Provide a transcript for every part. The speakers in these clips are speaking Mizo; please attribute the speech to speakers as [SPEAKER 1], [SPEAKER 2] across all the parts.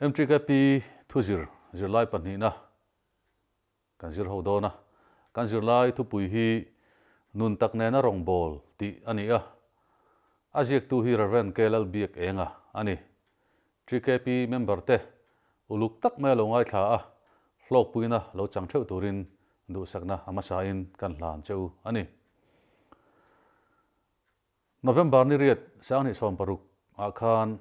[SPEAKER 1] MTKP thuzir zirlai pahnihna kan zir ho dawn a. Kan zirlai thupui hi Nun tak nena rawngbâwl tih a ni a. A ziaktu hi Rev. K. Lalbiakenga a ni. TKP member te uluk tak mai a lo ngaithla a, hlawkpuina lo chang theuh turin duhsakna a hmasain kan hlan che u a ni. November ni riat 2016 ah khan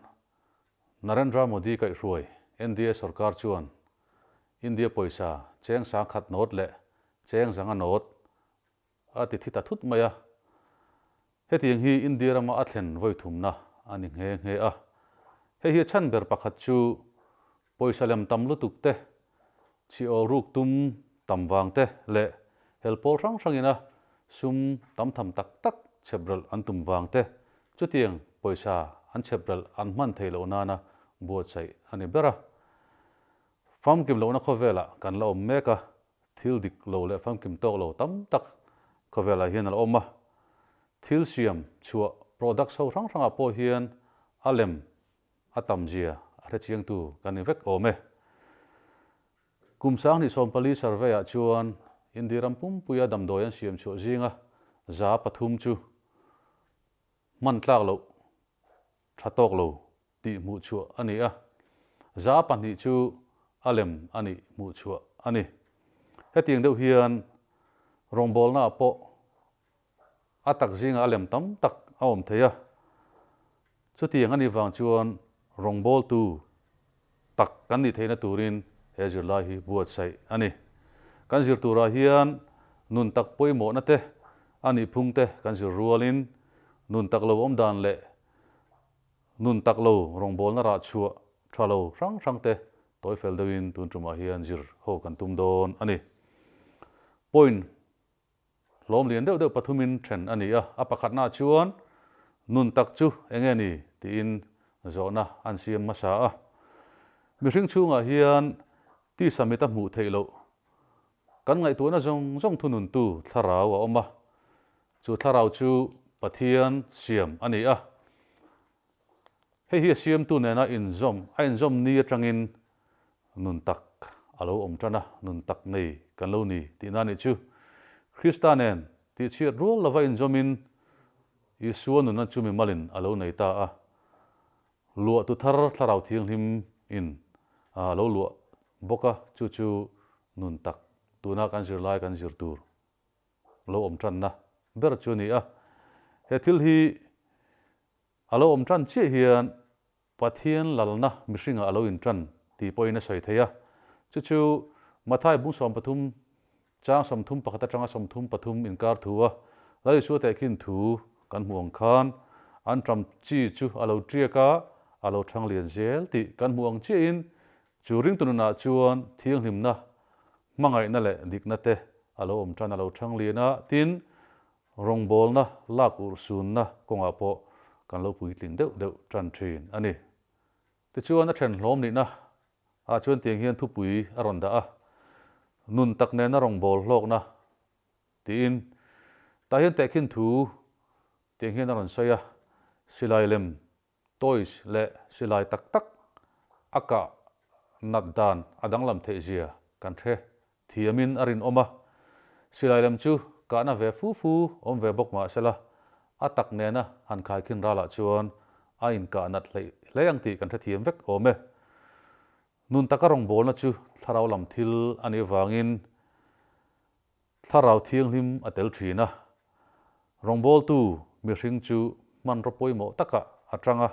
[SPEAKER 1] Narendra Modi kaihhruai NDA sorkar chuan India pawisa cheng 10,000 nawt leh cheng 500 nawt a ti thi ta thut mai a. Hetiang hi India rama a thlen vawi thumna a ni nghe nghe a. Hei hi a chhan ber pakhat chu pawisa lem tam lutuk te, chhiawl ruk tum tam vang te leh helpawl hrang hrangina sum tam tham tak tak chheprelh an tum vang te, chutiang pawisa an chheprelh an hman theih loh nana buatsaih a ni ber a. Famkim lohna khawvelah kan la awm mek a, Thil dik lo leh famkim tawk lo tam tak khawvelah hian a la awm a. Thil siam chhuah products ho hrang hrangah pawh hian a lem a tam zia a hrechiangtu kan ni vek awm e. Kum 2014 survey ah chuan India ram pumpuia damdawi an siam chhuah zinga 3% chu hman tlak loh tha tawk lo tih hmuh chhuah a ni a, 2% chu a lem a nih hmuh chhuah a ni. Hetiang deuh hian rawngbawlnaah pawh a tak zingah a lem tam tak a awm thei a, chutiang a nih vang chuan rawngbawltu tak kan nih theihna turin he zirlai hi buatsaih a ni. Kan zir turah hian nun tak pawimawhna te, a nihphung te kan zir rualin nun tak lo awm dan leh Nun tak lo, rawngbawlna rah chhuah tha lo hrang hrang te tawi fel deuhin tun tumah hian zir ho kan tum dawn a ni. Point hlawm lian deuh deuh pathumin then a ni a, a pakhatnaah chuan nun tak chu eng nge ni tiin zawhna an siam hmasa a. Mihring chhungah hian tisa mit a hmuh theih loh kan ngaihtuahna zawng zawng thununtu thlarau a awm a, Chu thlarau chu Pathian siam a ni a. Hei hi a siamtu nena inzawm, a inzawm ni atangin nun tak a lo awm tan a, nun tak nei kan lo ni tihna a nih chu. Krista nen tihchhiat rual lova inzawmin Isua nunna chu mimalin a lo nei ta a. Luahtu thar thlarau thianghlim in a lo luah bawk a, chu chu nun tak tuna kan zirlai kan zir tur lo awm tanna ber chu a ni a. He thil hi a lo awm tan chiah hian Pathian lalna mihringah a lo intan tih pawhin a sawi thei a. Chu chu Mathai bung 33 chang 31 atanga 33 inkar thu a Lal Isua tehkhin thu kan hmuh ang khan an ṭam chi chu a lo ṭiak a, a lo ṭhang lian zel tih kan hmuh ang chiahin chu ringtu nunah chuan thianghlimna Hmangaihna leh dikna te a lo awm tan a lo thang lian a, tin, rawngbawlna lak urh sunna kawngah pawh kan lo puitling deuh deuh tan thin a ni. Tichuan a then hlawm nihna ah chuan tiang hian thupui a rawn dah a, Nun tak nena rawngbâwl hlawkna tiin. Tah hian tehkhin thu tiang hian a rawn sawi a, Silai lem Toys leh silai tak tak a kah nat dan a danglam theih zia kan hre thiamin a rinawm a. Silai lem chu kahna ve fu fu awm ve bawk mah sela, a tak nena han khaikhin ralah chuan a inkah nat hleih hle ang tih kan hrethiam vek awm e. Nun taka rawngbawlna chu thlarau lam thil a nih avangin Thlarau thianghlim a tel thin a, rawngbawltu mihring chu hmanraw pawimawh takah a tang a,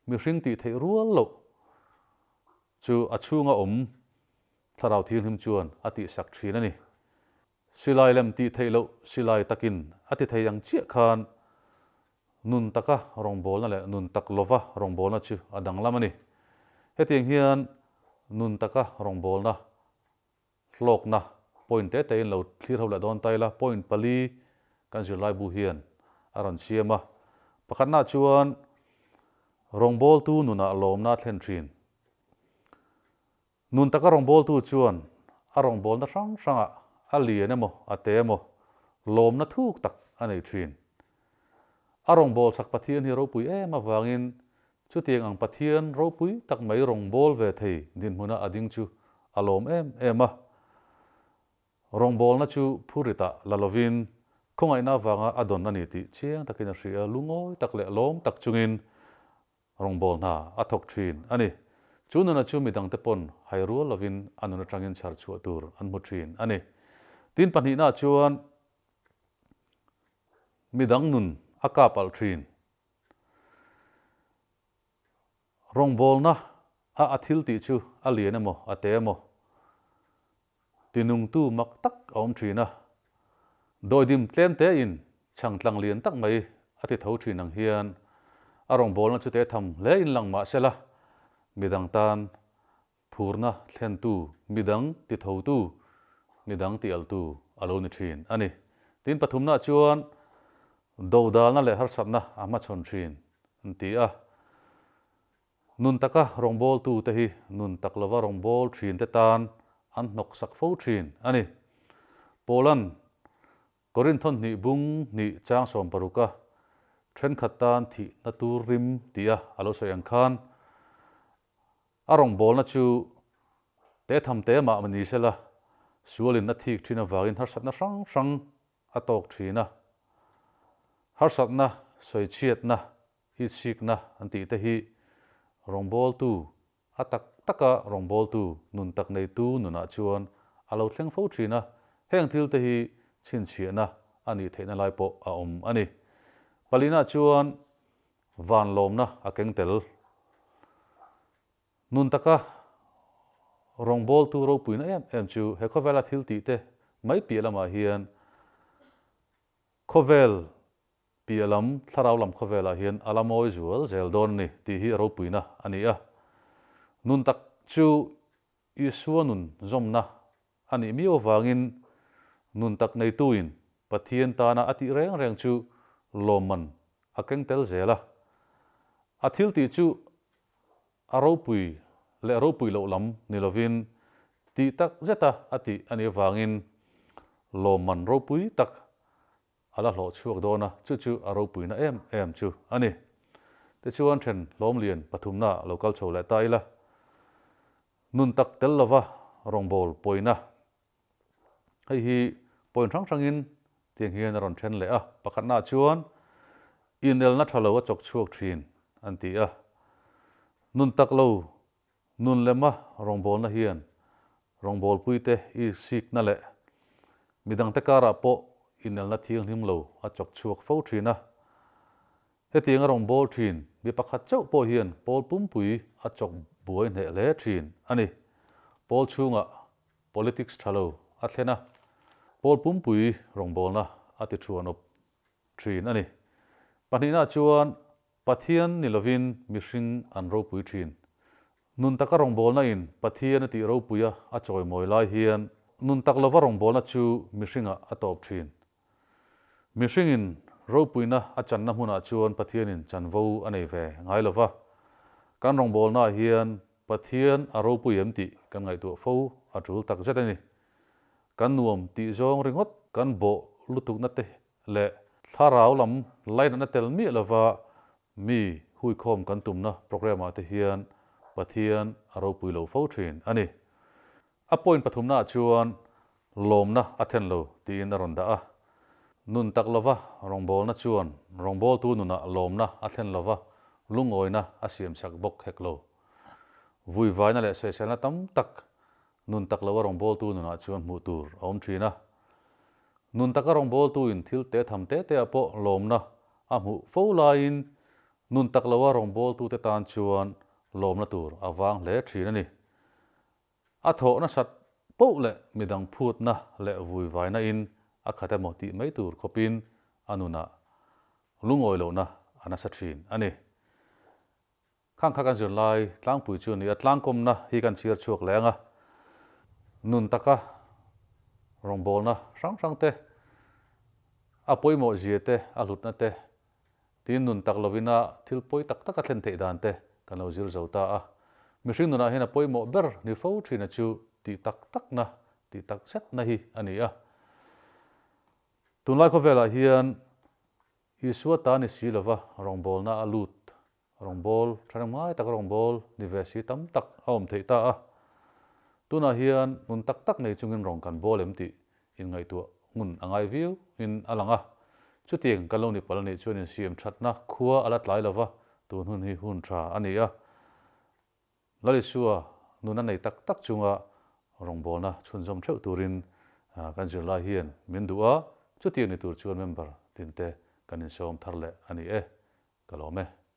[SPEAKER 1] mihring tih theih rual loh chu a chhunga awm Thlarau thianghlim chuan a tihsak thin a ni. Silai lem tih theih loh silai takin a ti thei ang chiah khan nun taka rawngbawlna leh nun tak lova rawngbawlna chu a danglam a ni. Hetiang hian nun taka rawngbawlna Hlawkna point te tein lo thlir ho leh dawn ta ila, point pali kan zirlaibu hian a rawn siam a. Pakhatnaah chuan rawngbawltu nunah lawmna a thlen thin. Nun taka rawngbawltu chuan a rawngbawlna hrang hrangah a lian emaw a te emaw lawmna thuk tak a nei thin. A rawngbawlsak Pathian hi ropui em avangin Chutiang ang Pathian ropui tak mai rawngbâwl ve thei dinhmuna a ding chu a lâwm êm êm a. Rawngbâwlna chu phuritah la lovin khawngaihna avânga a dawn a ni tih chiang takin a hria, lungawi tak leh lâwm tak chungin rawngbâwl hna a thawk ṭhîn a ni. Chu nuna chu midangte pawn hai rual lovin a nun aṭangin chhar chhuah tûr an hmu ṭhîn a ni. Tin pahnihnaah chuan midang nun a kâp alh ṭhîn. Rawngbawlna a a thil tih chu a lian emaw a te emaw tinungtu mak tak a awm thin a, dawidim tlem te in chhang tlang lian tak mai a ti tho thin ang hian a rawngbawlna chu te tham hle in lang mah sela midang tan Phurna thlentu, midang tithotu, midang tialtu a lo ni thin a ni. Tin pathumnaah chuan dodalna leh harsatna a hmachhawn thin an ti a. Nun taka rawngbawltute hi nun tak lova rawngbâwl thinte tan an hnawksak fo thin a ni. Paula'n Korinthon hnih bung hnih chang 16 a thenkhat tan thihna tur rim tia a lo sawi ang khan A rawngbawlna chu te tham te mah ni sela, sualin a thik thin avangin harsatna hrang hrang a tawk thin a. Harsatna, sawichhiatna, itsikna an tih te hi rawngbawltu, a tak taka rawngbawltu, nun tak neitu nunah chuan a lo thleng fo thin a, heng thil te hi chhinchhiahna a nih theihna lai pawh a awm a ni. Palina chuan Vanlawmna a keng tel. Nun taka rawngbawltu ropuina em em chu he khawvela thil tih te mai piah lamah hian khawvel piah lam, thlarau lam khawvelah hian a la mawi zual zel dawn a ni tih hi ropuina a ni a. Nun tak chu Isua nun zawmna a nih miau avangin nun tak neituin Pathian tana a tih reng reng chu lawmman a keng tel zel a. A thil tih chu a ropui leh ropui loh lam ni lovin tih tak zeta a tih a nih avangin lawmman ropui tak A la hlawh chhuak dawn a, chu chu a ropuina em em chu a ni. Tichuan then hlawmlian pathumna lo kal chho leh ta ila, nun tak tel lova rawngbâwl pawina. Hei hi point hrang hrangin tiang hian a rawn then leh a, pakhatnaah chuan inelna tha lo a chawk chhuak thin an ti a, nun tak lo Nun lema rawngbawlna hian rawngbawlpuite i sikna leh midangte karah pawh inelna thianghlim lo a chawk chhuak fo thin a. Hetianga rawngbâwl thin mi pakhat chauh pawh hian pawl pumpui a chawk buai hneh hle thin a ni. Pawl chhungah politics tha lo a thlen a, pawl pumpui rawngbawlna a ti thuanawp thin a ni. Pahnihnaah chuan Pathian ni lovin mihring an ropui thin. Nun taka rawngbawlna in Pathian a tih ropuia a chawimawi lai hian nun tak lova rawngbawlna chu mihringah a tawp thin. Mihringin ropuina a channa hmunah chuan Pathianin chanvo a nei ve ngai lova. Kan rawngbawlnaah hian Pathian a ropui em tih kan ngaihtuah fo a tul takzet a ni. Kan nuam tih zawng ringawt kan bawh lutukna te leh thlarau lam lainatna tel miah lova mi huikhawm kan tumna programme ah te hian Pathian a ropui lo fo thin a ni. A point pathumna ah chuan lawmna a then lo tiin a rawn dah a. Nun tak lova rawngbawlna chuan rawngbawltu nunah lawmna a thlen lova lungawina a siam chak bawk hek lo. Vuivaina leh sawiselna tam tak nun tak lova rawngbawltu nunah chuan hmuh tur a awm thin a. Nun taka rawngbawltuin thil te tham te te-ah pawh lawmna a hmuh fo laiin nun tak loa rawngbawltute tan chuan lawmna tur a vang hle thin a ni. A thawh nasat poh leh midang phutna leh vuivaina in a khat emaw tih mai tur khawpin a nunah lungawi lohna a nasa thin a ni. Khang kha kan zirlai tlangpui chu a ni a, tlangkawmna hi kan chhiar chhuak leh ang a, nun taka rawngbawlna hrang hrang te, a pawimawh zia te, a hlutna te, tin nun tak lovin a thil pawi tak tak a thlen theih dan te kan lo zir zo ta a. Mihring nunah hian a pawimawh ber ni fo thina chu tih tak takna, tih tak zetna hi a ni a. Tunlai khawvelah hian Isua ta ni si lova rawngbawlna a lut. Rawngbâwl ṭhahnemngai tak rawngbâwl ni ve si tam tak a awm theih ta a. Tunah hian nun tak tak nei chungin rawng kan bâwl em tih inngaihtuah ngun a ngai viau in a lang a. Chutiang kan lo ni palh anih chuan insiam ṭhatna khua a la tlai lo va, tun hun hi hun ṭha a ni a. Lalisua nun a nei tak tak chunga rawngbawlna chhunzawm theuh turin kan zirlai hian min duh a, chutiang ni tur chuan member tinte kan insawm thar leh a ni e. Ka lawm e.